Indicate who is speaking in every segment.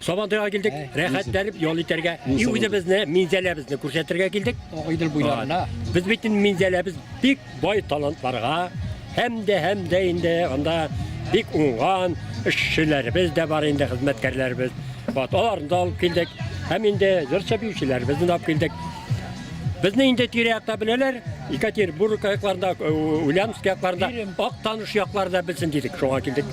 Speaker 1: Сабантуйга килдек, рәхәтләнеп ял итәргә, и үзебезне, Минзәләбезне күрсәтергә килдек.
Speaker 2: Агыйдел буйларына.
Speaker 1: Без бит инде Минзәләбез бик бай талантларга, һәм дә һәм дә инде анда бик уңган эшчеләребез дә бар инде, хезмәткәрләребез. Вот, аларны да алып килдек. Һәм инде җырчы биючеләребезне дә алып килдек. Безне инде тирә-якта беләләр, Екатеринбург якларында, Ульяновск якларында, Актаныш якларында белсен дидек, шуңа килдек.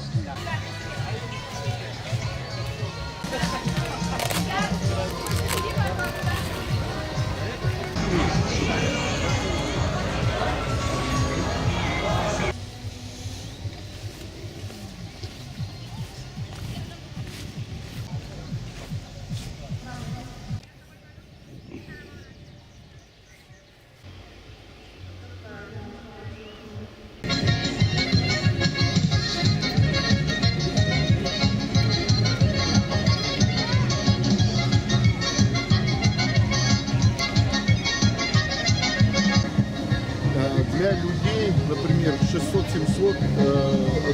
Speaker 3: Для людей, например, 600-700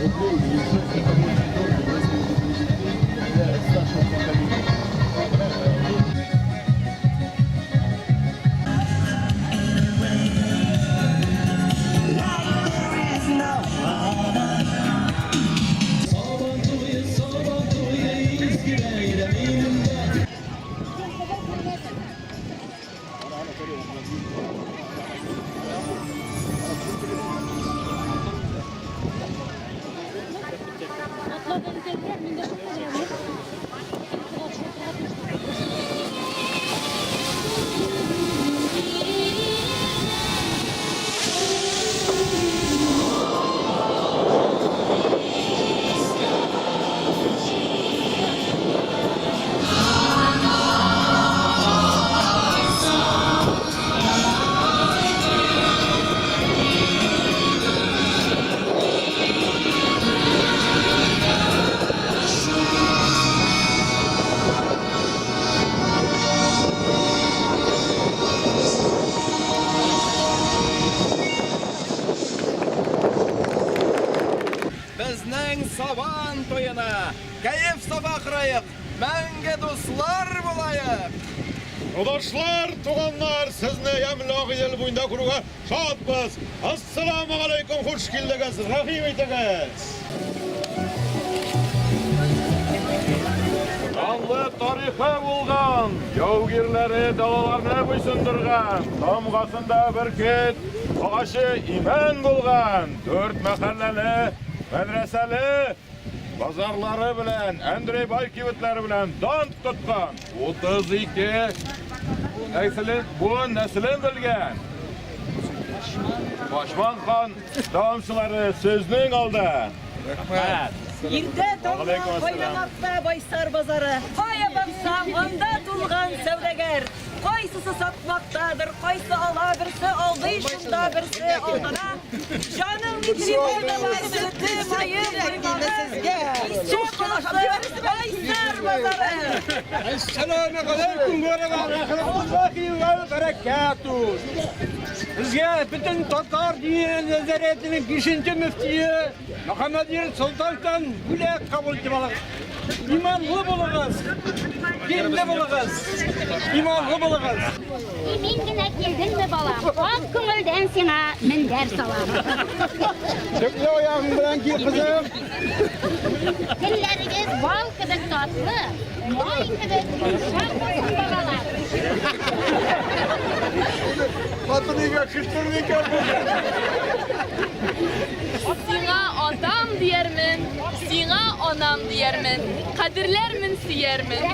Speaker 3: рублей уезжать, это очень дорого, для детей, для старшего поколения.
Speaker 4: Безнең Сабан туена кәеф-сафа корыйк, мәңге дуслар булаек!
Speaker 3: Юлдашлар, туганнар, сезне ямьле Агыйдел буенда күрүгә шатбыз! Ассаламу алейкум, хуш килдегез, рәхим итегез! Данлы тарихы булган, яугирләре далаларны буйсындырган, тамгасында бөркет агачы имән булган, дүрт мәхәлләле, мәдрәсәле, базарлары белән, Андрей бай кибетләре белән дан тоткан, 32 нәселен, буын нәселен белгән. Башман хан дәвамчылары сезнең алда.
Speaker 2: Рәхмәт.
Speaker 5: Иртә таңнан кайнамакта Байсар базары. Кая барсаң, анда тулган сәүдәгәр. Кайсысы сатмактадыр, кайсы ала, берсе алдый шунда, берсе алдана. Җаның микрибы да бар, сөте, мае, каймагы. Исә каласы Байсар базары.
Speaker 2: Әссәламү галәйкүм вә рәхмәтуллаһи вә бәрәкәтү. Безгә бөтен татар диния нәзарәтенең бишенче мөфтие Мөхәммәдьяр Солтановтан бүләк кабул итеп алыгыз. Иманлы булыгыз, динле булыгыз, иманлы булыгыз.
Speaker 6: Имин генә килдеңме, балам? Ак күңелдән сиңа мендәр салам.
Speaker 2: Төкле аягың белән кил, кызым.
Speaker 6: Телләрегез бал кебек татлы, май кебек йомшак булсын, балалар.
Speaker 3: Хатын өйгә кертер микән?
Speaker 7: Сиңа атам диярмен, сиңа анам диярмен, кадерләрмен, сөярмен.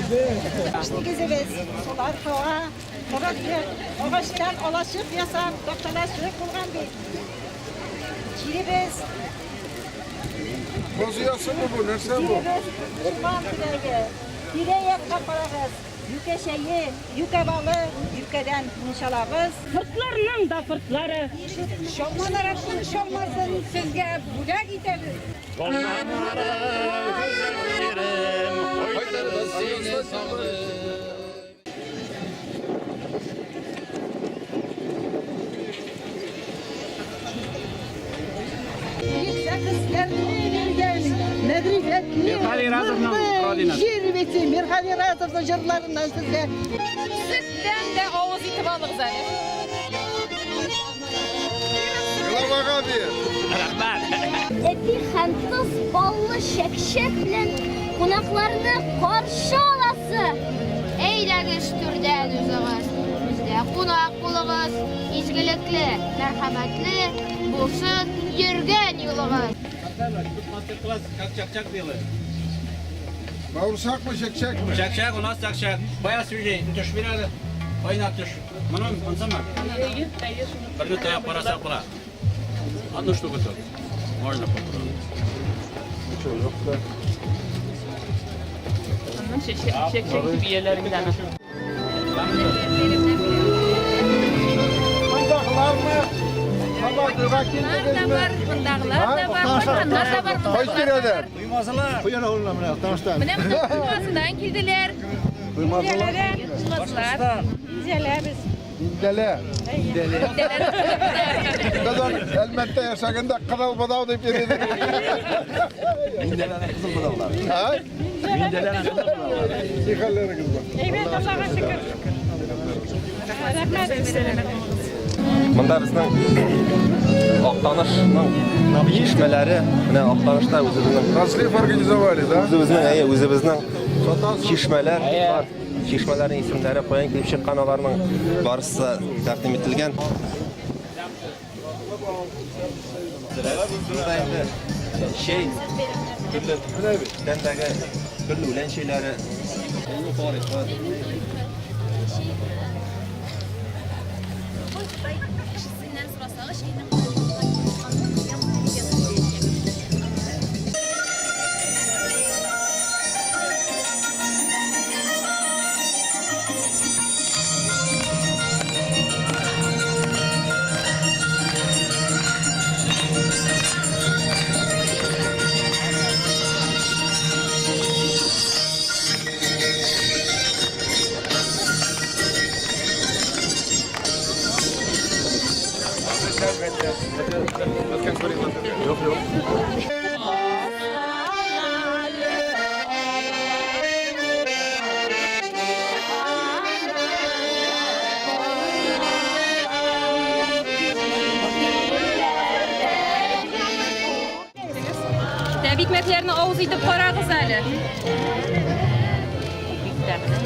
Speaker 5: Эш нигезебез шул аркага торак агачтан алачык ясап, такталачык булган бит. Җиребез.
Speaker 3: Каз оясымы бу? Нәрсә бу?
Speaker 5: Җиребез урман төбәге. Тирә-якка карагыз. Юкә чәе, юкә балы, юкәдән мунчалабыз.
Speaker 8: Фыртларның да фыртлары.
Speaker 5: Чалма наратның чалмасын сезгә бүләк итәбез. Җир бите Мирхали Разовның җырларыннан сезгә.
Speaker 7: Сөттән дә авыз итеп алыгыз әле.
Speaker 3: Главага бир.
Speaker 6: Әпи һәм тоз баллы чәкчәк белән кунакларны каршы аласы.
Speaker 9: Әйдәгез түрдән узыгыз, бездә кунак булыгыз, изгелекле, мәрхәмәтле булсын йөргән юлыгыз.
Speaker 10: Мастер-класс, как чак-чак делают.
Speaker 3: Бавырсакмы, чәкчәкме?
Speaker 10: Чак-чак, у нас чак-чак. Бая свежий, төш бирәде. Кайнар төш. Моны монсамы? Берне таяк карасак була. Одну штуку только. Можно попробовать.
Speaker 7: Чәкчәк дип ияләр инде аны.
Speaker 3: Мондагылармы? Сабантуйга килдегезме?
Speaker 7: Мондагылар да бар, кайтканнар да бар.
Speaker 3: Кайсы тирәдән?
Speaker 10: Туймазылар.
Speaker 3: Куян авылына менә, Татарстан.
Speaker 7: Менә монда Туймазыдан килделәр.
Speaker 3: Туймазылар.
Speaker 7: Туймазылар.
Speaker 8: Инзәләбез.
Speaker 3: Миндәлә. Без аны Әлмәттә яшәгәндә кызыл бодау дип йөри идек.
Speaker 4: Миндәләнең кызыл бодаулары.
Speaker 3: Ә?
Speaker 10: Миндәләнең кызыл бодаулары.
Speaker 3: Ни хәлләрегез бар?
Speaker 8: Әйбәт, Аллага шөкер. Рәхмәт.
Speaker 4: Монда безнең Актанышның чишмәләре, менә Актанышта үзебезнең
Speaker 3: Разлив организовали, да?
Speaker 4: Үзебезнең, әйе, үзебезнең чишмәләр бар. Чишмәләрнең исемнәре каян килеп чыккан аларның барысы да тәкъдим ителгән. Монда инде чәй, төрле тәмдәге төрле үлән чәйләре.
Speaker 7: Кешесеннән сорасагыз, чәйнең Тәбикмәкләрне авыз итеп карагыз әле. Бик тәмле.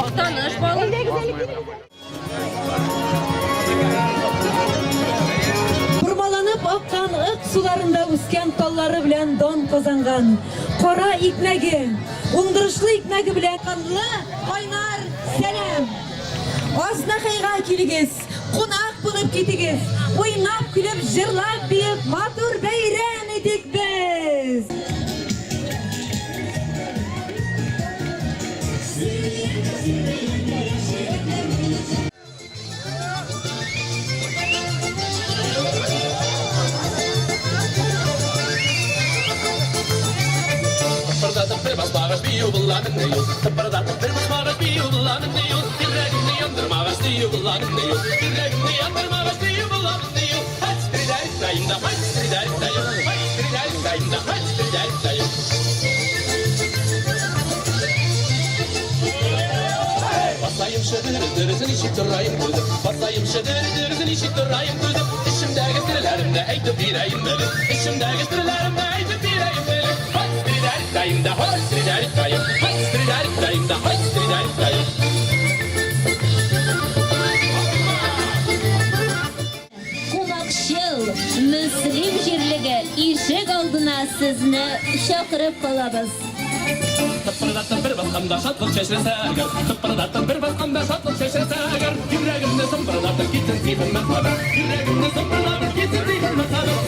Speaker 7: Актаныш балы.
Speaker 5: Бормаланып аккан Ык суларында үскән таллары белән дан казанган кара икмәге, уңдырышлы икмәге белән канлы кайнар сәлам. Азнакайга килегез, кунак булып китегез, уйнап, көлеп, җырлап, биеп, матур бәйрәм итик без.
Speaker 11: Тыпырдатып бер басмагач бию буламыни ул? Тыпырдатып бер басмагач бию буламыни ул? Йөрәгемне яндырмагач дию буламыни ул? Йөрәгемне яндырмагач дию буламыни ул? Һайт, стреляй, даем да, һайт, стреляй, даем, һайт, стреляй, даем да, һайт, стреляй, даем. Басаемчы дер-дер, ничек торайым түзеп, Басаемчы дер-дер, ничек торайым түзеп, Эчемдәге серләремне әйтеп бирәем әле, Эчемдәге серләремне әйтеп бирәем әле. Һайт, стреляй, даем да, һайт, стреляй, даем, һайт, стреляй, даем да, һайт, стреляй, даем.
Speaker 6: Кунакчыл Мөслим җирлеге ишек алдына сезне чакырып калабыз.
Speaker 11: Тыпырдатып бер басканда шатлык чәчрәсә әгәр, Тыпырдатып бер басканда шатлык чәчрәсә әгәр, Йөрәгемне сыпырдатып китсен зиһен мәхәббәт, Йөрәгемне сыпырдатып китсен зиһен мәхәббәт.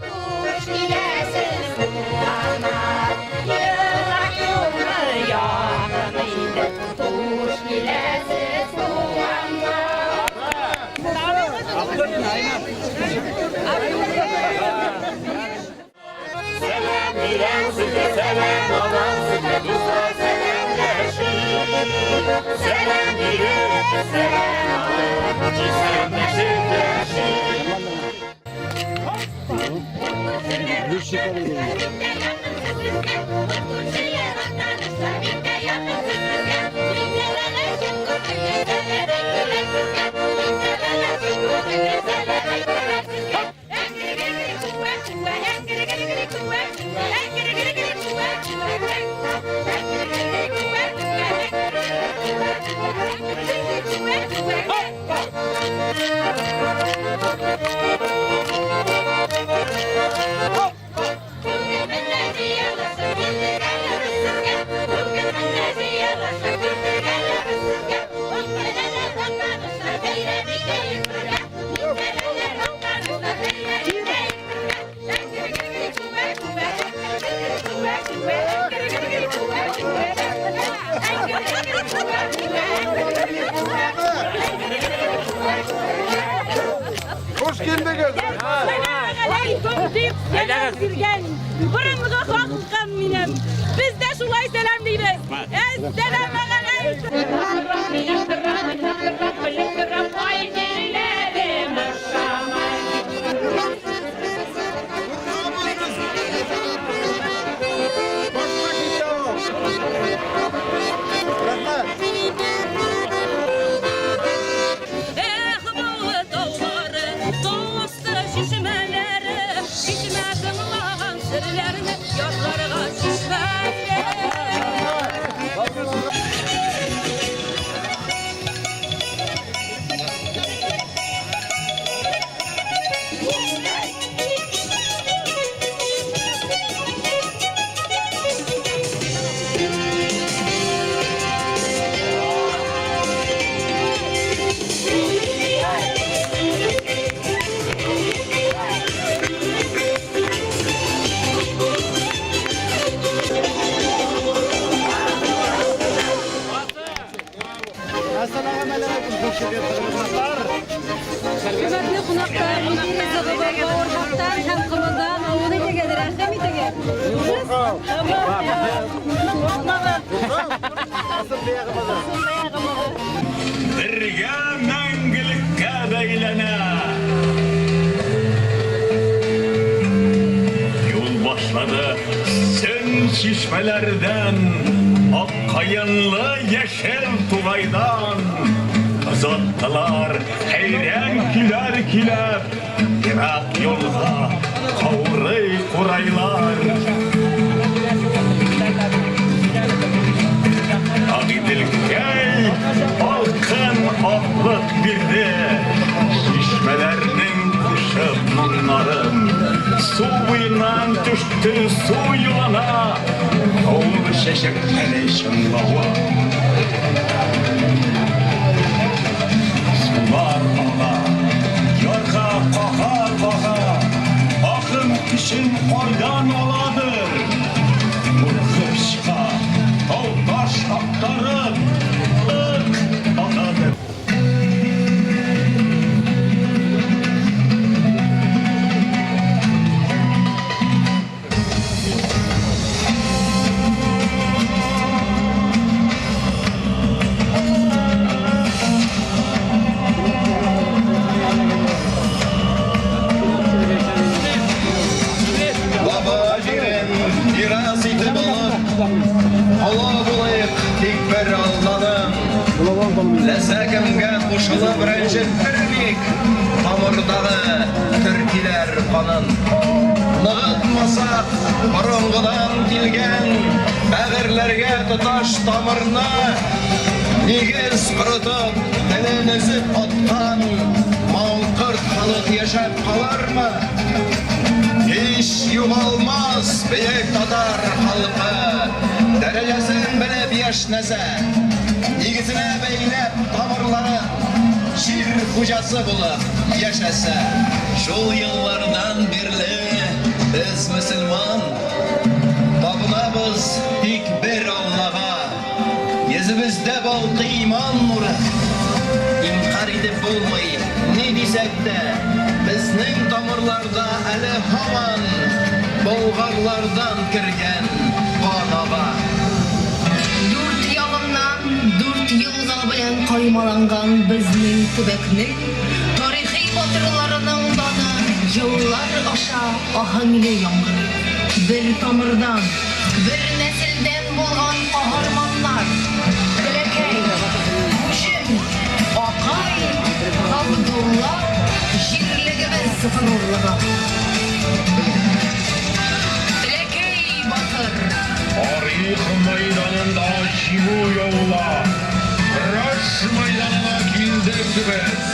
Speaker 6: Хуш киләсез, туганнар, Ерак юлны якын итеп, Хуш киләсез, туганнар.
Speaker 11: Сәлам бирәм сезгә, сәлам алам сезгә, дуслар сәламләшеп. Сәлам биреп, сәлам алып, исәнләшеп.
Speaker 2: Хуш килдегез.
Speaker 8: Алейкум дип сәлам биргән борынгы халкым минем. Без дә шулай сәламлибез. Әссәламегаләйкүм.
Speaker 2: Башка китә ул. Рәхмәт.
Speaker 7: Эх, бу таулары, тау асты чишмәләре, чишмә тыңлаган серләрне ятларга чишмәләр.
Speaker 2: Әссәламегаләйкүм, хөрмәтле кунаклар.
Speaker 7: Хөрмәтле кунаклар, нинди ризыгы бар бавырсактан һәм кымыздан авыз итегез, рәхим итегез.
Speaker 11: Бергә мәңгелеккә бәйләнә. Юл башлады сөн чишмәләрдән, ак каенлы яшел тугайдан. Озаттылар хәйран көйләр көйләп, ерак юлга каурый курайлар. Агыйделкәй алкын аклык бирде, Чишмәләрнең кушып моңнарын. Су буеннан төште су юлына, Авыл чәчәкләре чыңлавы. Сулар ага, ярга кага-кага, Агым көчен кайдан аладыр? Куркып чыга, тау-таш актарып, Ык агадыр.
Speaker 4: Баба җирен мирас итеп алып, Ала булыйк тик бер Алланың. Ләсә кемгә кушылып рәнҗеттермик Тамырдагы төркиләр канын. Ныгытмасак борынгыдан килгән Бәгырьләргә тоташ тамырны, Нигез корытып, телен өзеп аткан Маңкорт халык яшәп калырмы?
Speaker 12: һич югалмас бөек татар халкы. Дәрәҗәсен белеп яшьнәсә, нигезенә бәйләп тамырларын, җир хуҗасы булып яшәсә. Шул еллардан бирле без мөселман, табынабыз тик бер Аллага. Йөзебездә балкый иман нуры. Инкарь итеп булмый, ни дисәк тә, безнең тамырларда әле һаман болгарлардан кергән кан ага.
Speaker 13: Дүрт ягыннан дүрт елга белән каймаланган безнең төбәкнең тарихи батырларының даны еллар аша аһәңле яңгырый. Бер тамырдан, бер нәселдән булган каһарманнар, Теләкәй, Күҗем, Акай, Габдулла, җирлегебез горурлыгы. Теләкәй батыр.
Speaker 14: Тарих мәйданында җиңү яулап, көрәш мәйданына килдек без.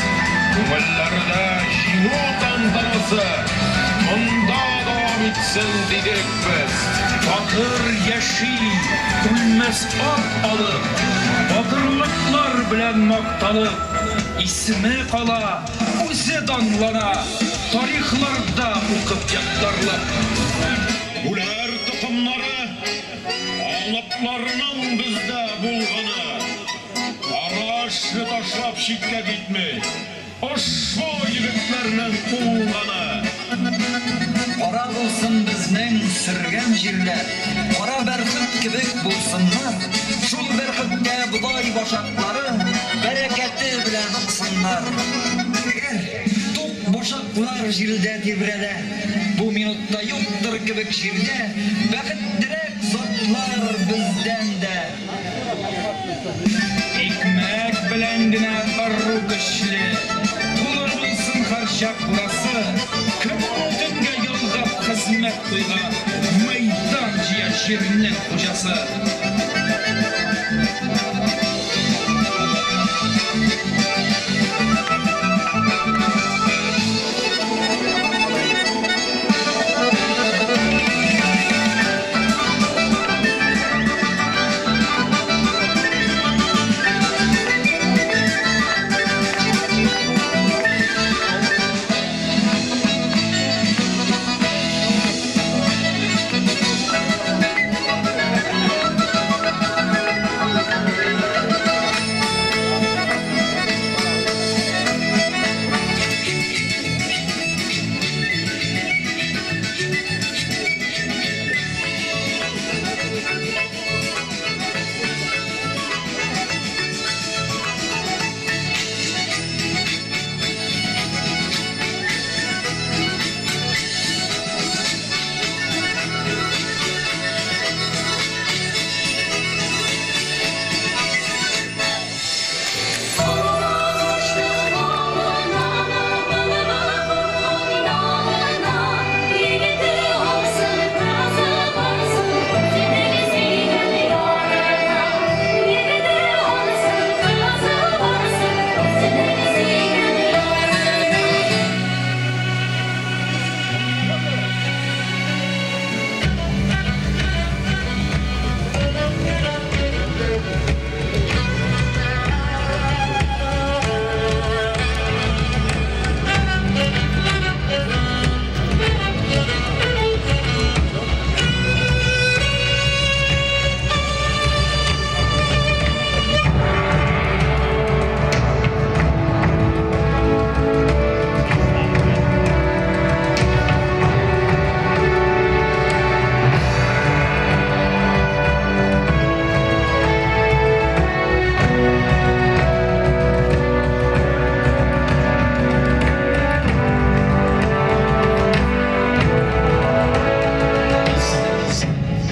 Speaker 14: Күңелләрдә җиңү тантанасы монда дәвам итсен дидек без. Батыр яши, үлмәс ат алып, батырлыклар белән мактанып, исеме кала, үзе данлана, тарихларда укып ятларлык.
Speaker 15: Бүләр токымнары, алыпларның бездә булганы, кара эшне ташлап читкә китми, ошбу егетләрнең уңганы.
Speaker 16: Кара булсын безнең сөргән җирләр, Кара бәрхет кебек булсыннар, Шул бәрхеткә бодай башаклары Бәрәкәте белән уңсыннар. Әгәр тук башаклар җилдә тибрәлә, Бу минутта юктыр кебек җирдә Бәхетлерәк затлар бездән дә.
Speaker 14: Икмәк белән генә ыру көчле, Тулы булсын һәрчак бурасы, Көнне төнгә ялгап хезмәт куйган, Мәйдан җыя җирнең хуҗасы.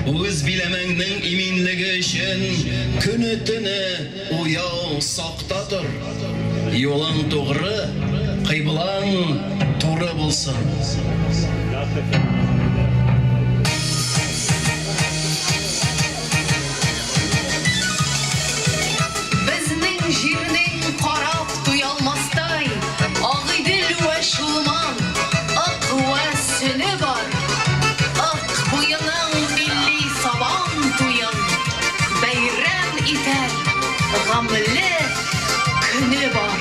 Speaker 12: Үз биләмәңнең иминлеге өчен көне-төне уяу, сакта тор. Юлың тугры, кыйблаң туры булсын.
Speaker 13: Безнең җирнең карап туялмастай Агыйдел вә Чулман, Ык вә Сөне бар. гамьле көне бар.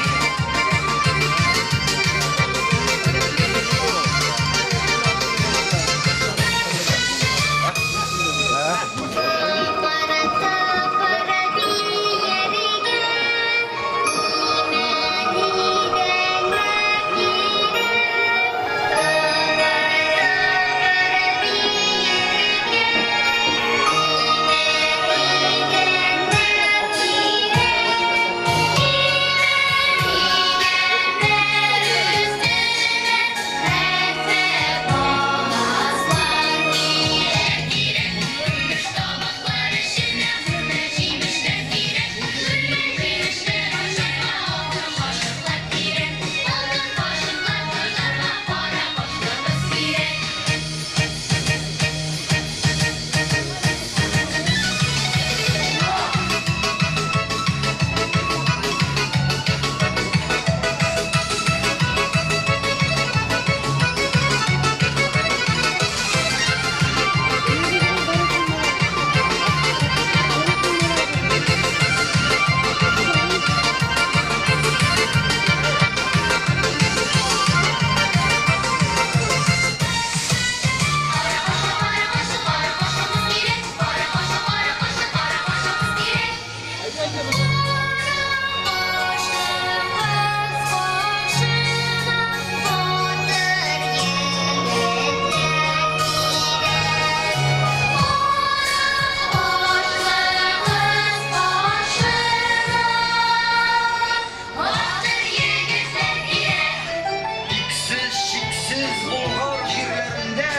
Speaker 16: Иксез-чиксез Болгар җирләрендә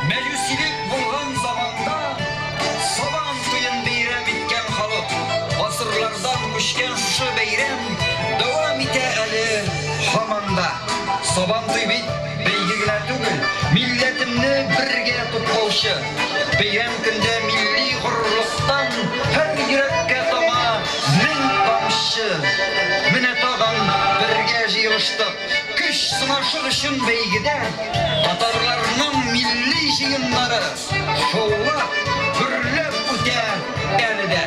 Speaker 16: мәҗүсилек булган заманда Сабан туен бәйрәм иткән халык. Гасырлардан күчкән шушы бәйрәм дәвам итә әле һаман да. Сабан туй бит бәйге генә түгел, милләтемне бергә туплаучы. Бәйрәм көндә милли горурлыктан һәр йөрәккә тама мең тамчы. Менә тагын бергә җыелыштык, көч сынашыр өчен бәйгедә. Татарларның милли җыеннары шаулап, гөрләп үтә әле дә.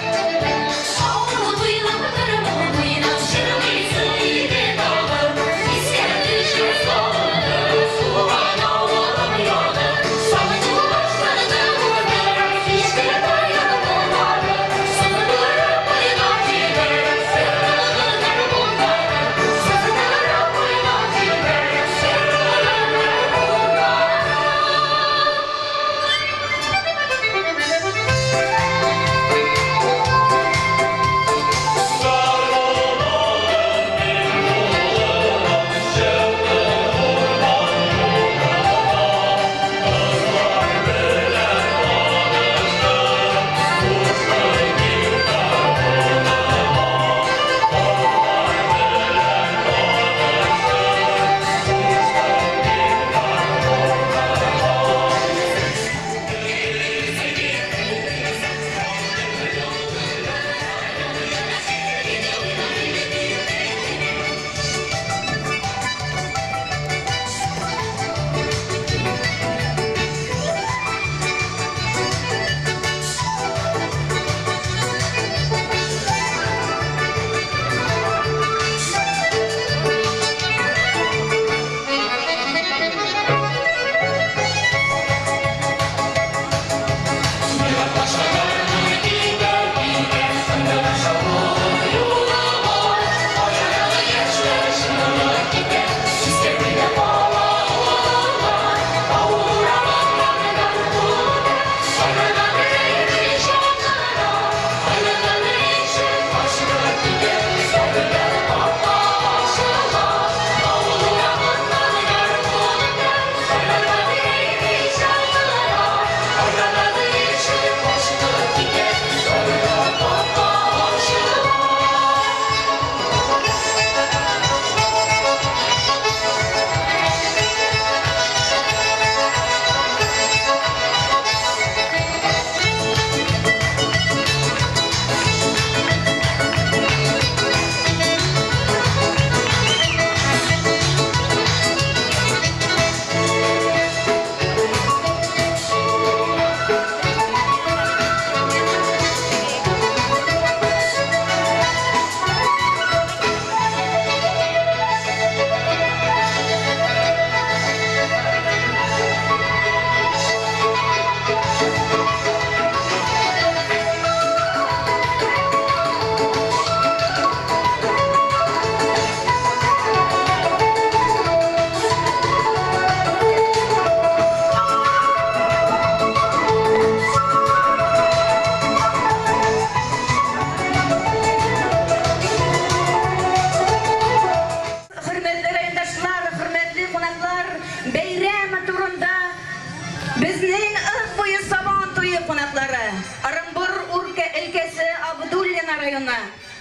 Speaker 5: районы,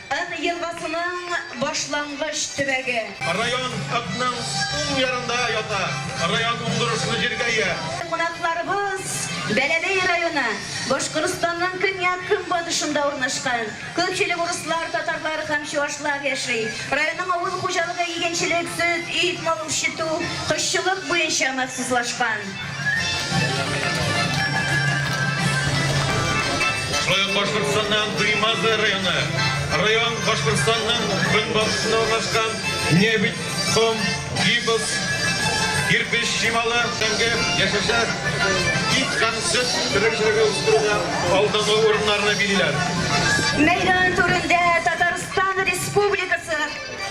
Speaker 5: Ын елгасының башлангыч төбәге.
Speaker 15: Район Ыкның уң ярында ята. Район уңдырышлы җиргә ия.
Speaker 5: Кунакларыбыз Бәләбәй районы, Башкортстанның көньяк-көнбатышында урнашкан. Күпчелек урыслар, татарлар һәм чуашлар яши. Районның авыл хуҗалыгы игенчелек, сөт, ит, мал үрчетү, кошчылык буенча махсуслашкан.
Speaker 15: Шулай ук Башкортстанның Туймазы районы. Район Башкортстанның көнбатышында урнашкан нефть, ком, гипс, кирпеч чималы, тәңге, яшелчә, ит һәм сөт терлекчелеге үстерүдә алдынгы урыннарны билиләр.
Speaker 5: Мәйдан түрендә Татарстан Республикасы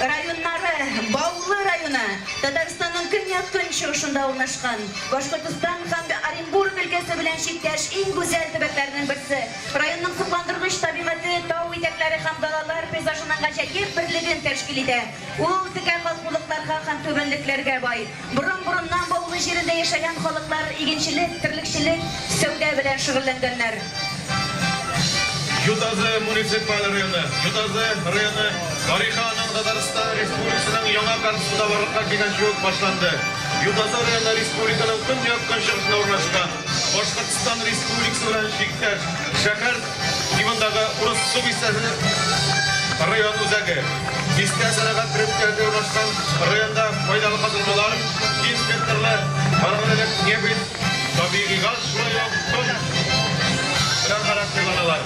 Speaker 5: районнары, Баулы районы Татарстанның көньяк-көнчыгышында урнашкан. Башкортостан һәм Оренбург өлкәсе белән чиктәш иң гүзәл төбәкләрнең берсе. Районның сокландыргыч табигате тау итәкләре һәм далалар пейзажының гаҗәеп берлеген тәшкил итә. Ул текә калкулыкларга һәм түбәнлекләргә бай. Борын-борыннан Баулы җирендә яшәгән халыклар игенчелек, терлекчелек, сәүдә белән шөгыльләнгәннәр.
Speaker 15: Ютазы муниципаль районы, Ютазы районы тарихы аның Татарстан Республикасының яңа картасында барлыкка килгәнче үк башланды. Ютазы районы республиканың көньяк-көнчыгышында урнашкан, Башкортстан Республикасы белән чиктәш шәһәр тибындагы Урыссу бистәсенең район үзәге. Бистә сәнәгать предприятие урнашкан районда файдалы казылмалар, киң спектрлы барган элек нефть, табигый газ, шулай ук ком белән характерланалар.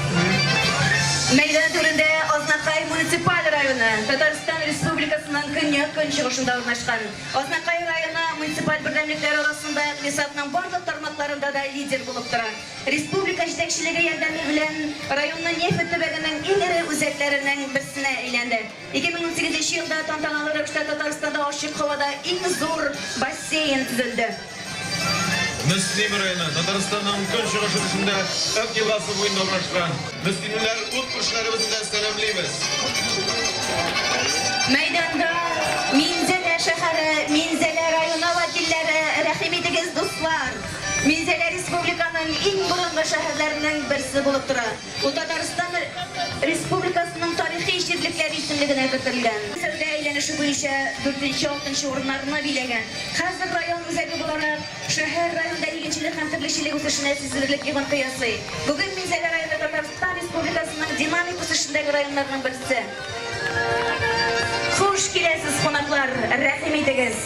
Speaker 5: Мәйдан түрендә Азнакай муниципаль районы, Татарстан Республикасының көньяк-көнчыгышында урнашкан. Азнакай районы муниципаль бердәмлекләр арасында икътисадның барлык тармакларында да лидер булып тора. Республика җитәкчелеге ярдәме белән районны нефть төбәгенең иң эре үзәкләренең берсенә әйләнде. 2018 елда тантаналы рәвештә Татарстанда ачык һавада иң зур бассейн төзелде.
Speaker 15: Мөслим районы, Татарстанның көнчыгыш өлешендә Ык елгасы буенда урнашкан. Мөслимлеләр ут күршеләребезне дә сәламлибез.
Speaker 5: Мәйданда Минзәлә шәһәре, Минзәлә районы вәкилләре, рәхим итегез, дуслар! Минзәлә республиканың иң борынгы шәһәрләренең берсе булып тора. Ул Татарстан Республикасының тарихи җирлекләре исемлегенә кертелгән. Сәүдә әйләнеше буенча дүртенче-алтынчы урыннарны биләгән. Хәзер район үзәге буларак, шәһәр районда игенчелек һәм терлекчелек үсешенә сизелерлек йогынты ясый. Бүген Минзәлә районы Татарстан Республикасының динамик үсешендәге районнарның берсе. Хуш киләсез, кунаклар, рәхим итегез!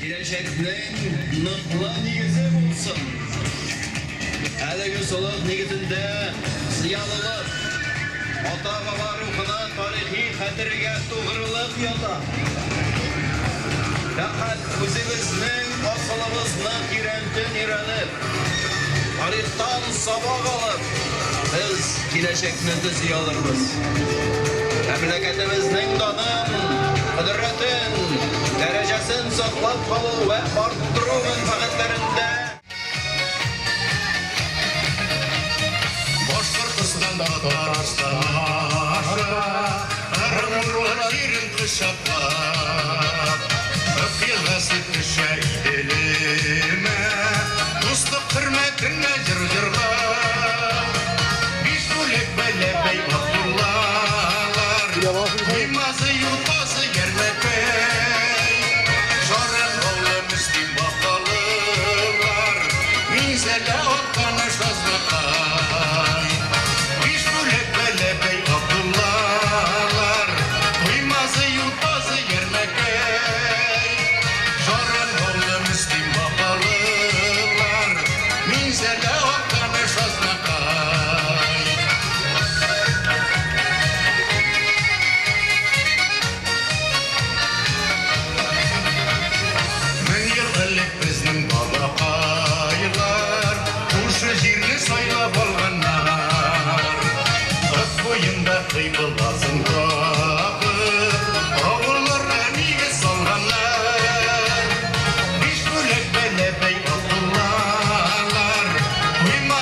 Speaker 12: Киләчәкнең ныклы нигезе булсын. Әлеге солых нигезендә зыялылык, ата-баба рухына, тарихи хәтергә тугрылык ята. Фәкать үзебезнең асылыбызны тирәнтен өйрәнеп, тарихтан сабак алып, без киләчәкне төзи алырбыз. Мәмләкәтебезнең данын, кодрәтен, дәрәҗәсен саклап калу вә арттыру мәнфәгатьләрендә
Speaker 15: Башкортостан Татарстан аша Ырынбур җирен кочаклап Ык елгасы төшә Иделемә Дуслык хөрмәтенә җыр җырлап Бишбүләк, Бәләбәй, Абдуллалар Туймазы, Ютазы, Ярмәкәй Шаран, Баулы, Мөслим, Бакалылар Минзәлә, Актаныш, Азнакай Бишбүләк, Бәләбәй, Абдуллалар Туймазы, Ютазы, Ярмәкәй Шаран, Баулы, Мөслим, Бакалылар Минзәлә, Актаныш, Азнакай Мең ел элек безнең бабакайлар Шушы җирне сайлап алганнар. Ык буенда кыйбласын табып, Авылларга нигез салганнар. Бишбүләк, Бәләбәй, Абдуллалар, Туймазы,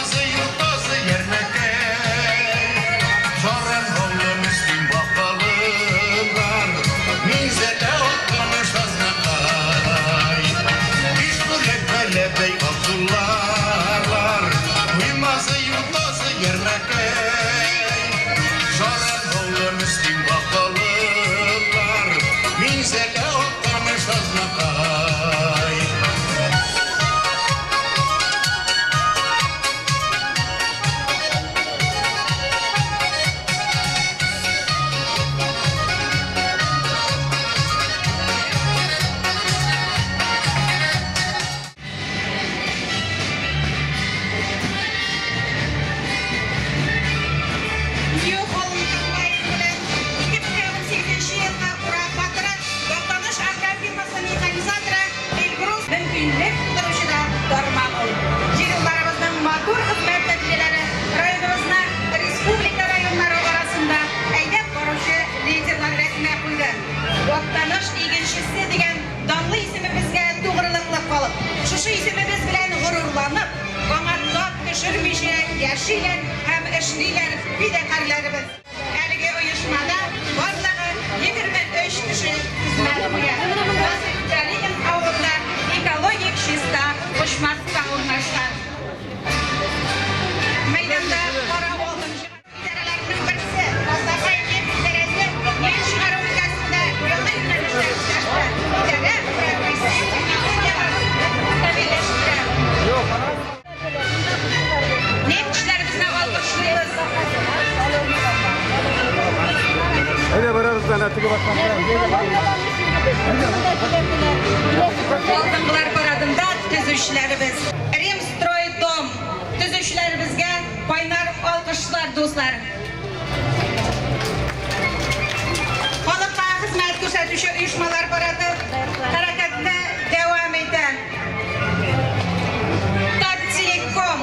Speaker 17: төшермичә яшиләр һәм эшлиләр фидакарьләребез. Әлеге оешмада барлыгы 23 кеше хезмәт куя. Васыйл Калинин авылында экологик чиста почмакта урнашкан. Мәйданда кара алтын чыгару идарәләренең берсе, Азнакай нефть идарәсе нефть чыгару өлкәсендә яңа юнәлештә үзләштерә. Идарә прогрессив технологияләрне камилләштерә. Нефтьчеләребезне алкышлыйбыз.
Speaker 2: Әйдә барабыз да, әнә теге баштан.
Speaker 17: Алдынгылар парадында төзүчеләребез. Ремстройдом төзүчеләребезгә кайнар алкышлар, дуслар. Халыкка хезмәт күрсәтүче оешмалар парады хәрәкәтне дәвам итә. Таттелеком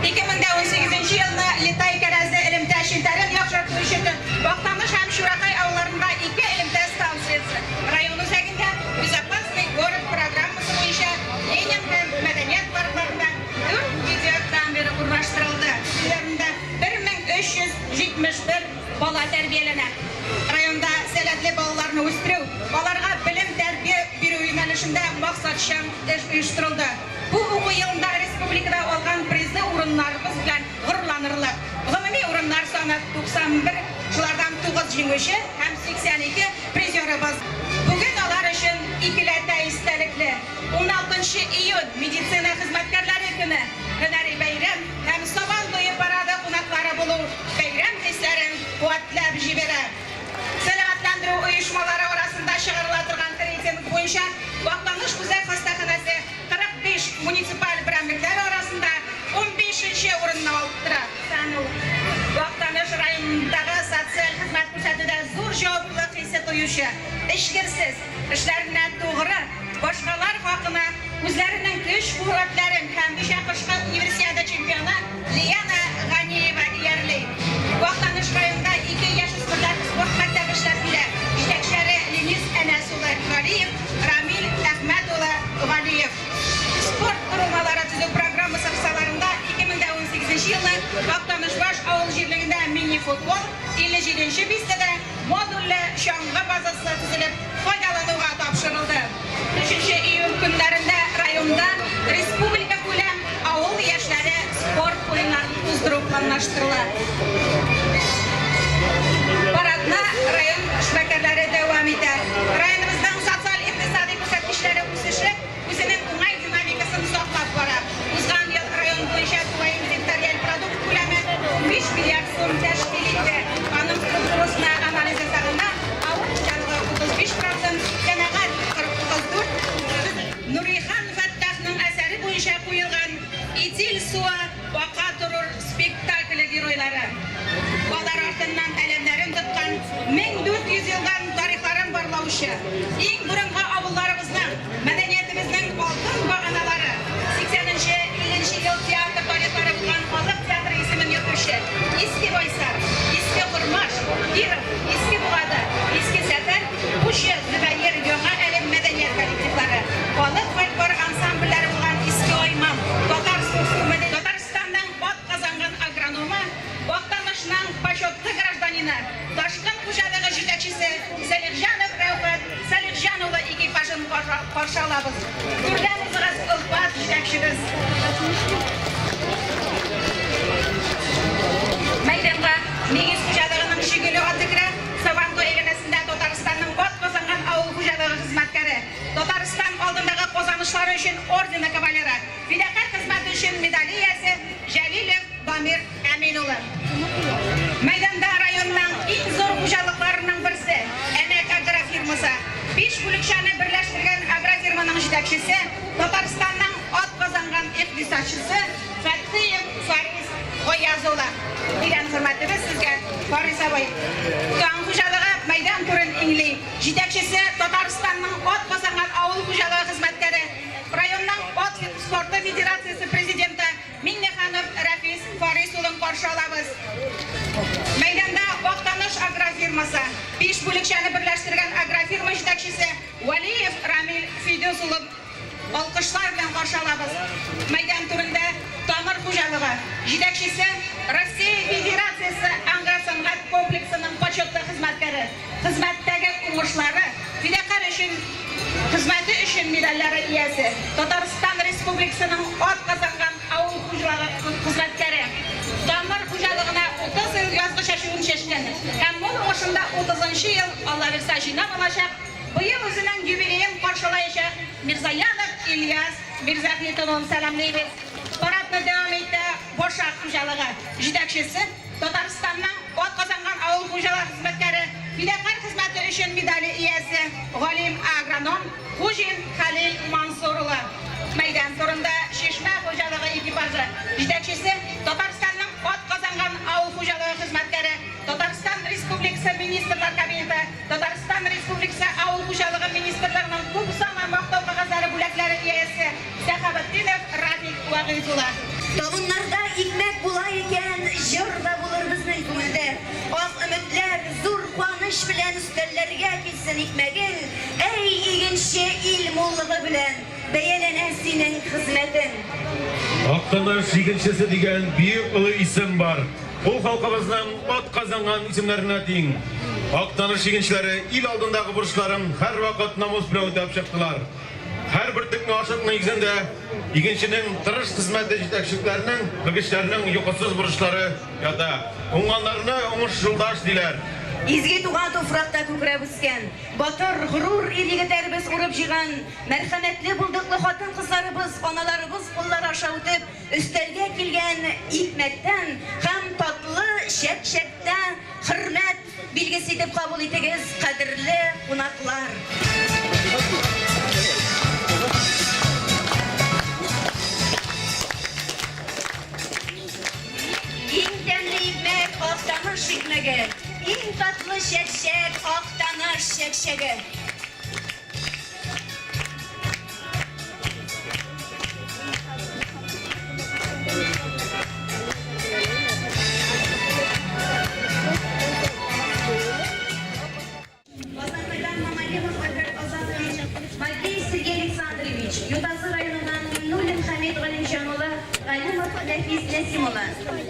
Speaker 17: 2018 елны Летай кәрәзле элемтә челтәрен яхшырту өчен Актаныш һәм Чуракай авылларында ике элемтә станциясе, район үзәгендә Безопасный город программасы буенча Ленин һәм Мәдәният паркларында дүрт видеокамера урнаштырылды. Өйләрендә 1371 бала тәрбияләнә. Районда сәләтле балаларны үстерү, аларга белем-тәрбия бирү юнәлешендә максатчан эш оештырылды. Бу уку елында республикада алган призлы урыннарыбыз белән горурланырлык. Гомуми урыннар саны 91, шулардан 9 җиңүче һәм 82 призерыбыз. Бүген алар өчен икеләтә истәлекле. Уналтынчы июнь, медицина хезмәткәрләре көне, һөнәри бәйрәм һәм Сабан туе парады кунаклары булу бәйрәм хисләрен куәтләп җибәрә. Сәламәтләндерү оешмалары арасында чыгарыла торган рейтинг буенча Актаныш үзәк хастаханәсе 45 муниципаль берәмлекләр арасында унбишенче урынны алып тора. Актаныш районындагы социаль хезмәт күрсәтүдә зур җаваплылык хисе тоючы, эчкерсез, эшләренә тугры, башкалар хакына үзләренең көч-куәтләрен һәм кичә кышкы Универсиада чемпионы Лиана Ганиева иярли. Актаныш районында ике яшүсмерләр спорт мәктәбе эшләп килә. Җитәкчеләре Ленис Әнәс улы Галиев, Рамил Әхмәт улы Галиев. Спорт корылмалары төзү программасы кысаларында 2018 елны Актанышбаш авыл җирлегендә мини-футбол, 57 нче бистәдә модульле чаңгы базасы төзелеп, файдалануга тапшырылды. Өченче июль көннәрендә районда республикакүләм авыл яшьләре спорт уеннарын уздыру планлаштырыла. Парадны район эшмәкәрләре дәвам итә. Районыбызның социаль-икътисадый күрсәткечләре үсеше үзенең уңай динамикасын саклап бара. Узган ел район буенча тулаем территориаль продукт күләме 15 миллиард сум тәшкил итте. Аның структурасына анализ ясаганда, авыл хуҗалыгы 35 процент, сәнәгать 34, Нурихан Фәттахның әсәре буенча куелган Итил суы ака торур спектакле геройлары. Алар артыннан әләмнәрен тоткан 1400 елдан тарихларын барлаучы, иң борынгы авылларыбызның, мәдәниятебезнең алтын баганалары, 80 нче, 50 нче ел театр тарихлары булган халык театры исемен йөртүче Иске Байсар, Иске Кормаш, Киров, Иске Богады, Иске Сәфәр, Пучы, Зөбәер, Яңа Әлем мәдәният коллективлары, халык фольклор ансамбльләре булган Иске Айман, Татар Суыксу мәдәният Татарстанның атказанган агрономы, Актанышның почетлы гражданины, Ташкын хуҗалыгы җитәкчесе Сәлихҗанов Рәүфәт Сәлихҗан улы экипажын каршы алабыз. Түрдән узыгыз, олпат җитәкчебез. Мәйданга Мигез хуҗалыгының җигүле аты керә. Сабантуй әйләнәсендә Татарстанның атказанган авыл хуҗалыгы хезмәткәре, Татарстан алдындагы казанышлары өчен ордены кавалеры, Фидакарь хезмәте өчен медале иясе Җәлилов Дамир Әмин улы. Мәйданда районның иң зур хуҗалыкларының берсе, Әнәк агрофирмасы. Биш бүлекчәне берләштергән агрофирманың җитәкчесе, Татарстанның атказанган икътисадчысы Фәтхиев Фарис Гаяз улы. Тирән хөрмәтебез сезгә, Фарис абый. Таң хуҗалыгы мәйдан түрен иңли. Җитәкчесе, Татарстанның атказанган авыл хуҗалыгы хезмәткәре, Районның ат спорты федерациясе президенты Миңнеханов Рәфис Фарис улын каршы алабыз. Мәйданда Актаныш агрофирмасы, биш бүлекчәне берләштергән агрофирма җитәкчесе Вәлиев Рамил Фидүс улын алкышлар белән каршы алабыз. Мәйдан түрендә Тамыр хуҗалыгы. хуҗалыгы, җитәкчесе, Россия Федерациясе агросәнгать комплексының почетлы хезмәткәре, хезмәттәге уңышлары, фидакарь өчен хезмәте өчен медальләре иясе, Татарстан Республикасының атказанган авыл хуҗалыгы хезмәткәре, Тамыр хуҗалыгына 30 ел язгы чәчүен чәчкән һәм мул уңышын да утызынчы ел, Алла бирса, җыйнап алачак, быел үзенең юбилеен каршылаячак Мирзаянов Ильяс Мирзаһит улын сәламлибез. Парадны дәвам итә Башак хуҗалыгы, җитәкчесе, Татарстанның атказанган авыл хуҗалыгы хезмәткәре, фидакарь хезмәте өчен медале иясе, галим-агроном Хуҗин Хәлил Мансур улы. Мәйдан турында Чишмә хуҗалыгы экипажы, җитәкчесе, Татарстанның атказанган авыл хуҗалыгы хезмәткәре, Татарстан Республикасы Министрлар Кабинеты, Татарстан Республикасы Авыл хуҗалыгы министрлыгының күп санлы Мактау кәгазьләре бүләкләре иясе Сәхабетдинов Рафик Вәгыйз улы.
Speaker 13: Табыннарда икмәк була икән, җыр да булыр безнең күңелдә. Ак өметләр, зур куаныч белән өстәлләргә килсен икмәгең, әй, игенче, ил муллыгы белән бәяләнә синең хезмәтең.
Speaker 15: Актаныш игенчесе дигән бөек олы исем бар. Ул халкыбызның атказанган исемнәренә тиң. Актаныш игенчеләре ил алдындагы бурычларын һәрвакыт намус белән үтәп чыктылар. Һәр бөртекне ашык нигезендә игенченең тырыш хезмәте җитәкчелекләренең, белгечләрнең йокысыз бурычлары ята. Уңганнарны уңыш юлдаш диләр.
Speaker 13: Изге туган туфракта күкрәп үскән, батыр, горур ир-егетләребез урып-җыйган, мәрхәмәтле, булдыклы хатын-кызларыбыз, аналарыбыз куллары аша үтеп, өстәлгә килгән икмәктән һәм татлы чәк-чәктә хөрмәт билгесе итеп кабул итегез, кадерле кунаклар! Иң тәмле икмәк, Актаныш икмәге, иң татлы чәкчәк, Актаныш чәкчәге! Базарбайдан Мамалимов Альберт Азатович, Матвеев Сергей Александрович, Ютазы районыннан Миңнуллин Хәмит Галимҗан улы, Галимов Нәфис Нәсим улы.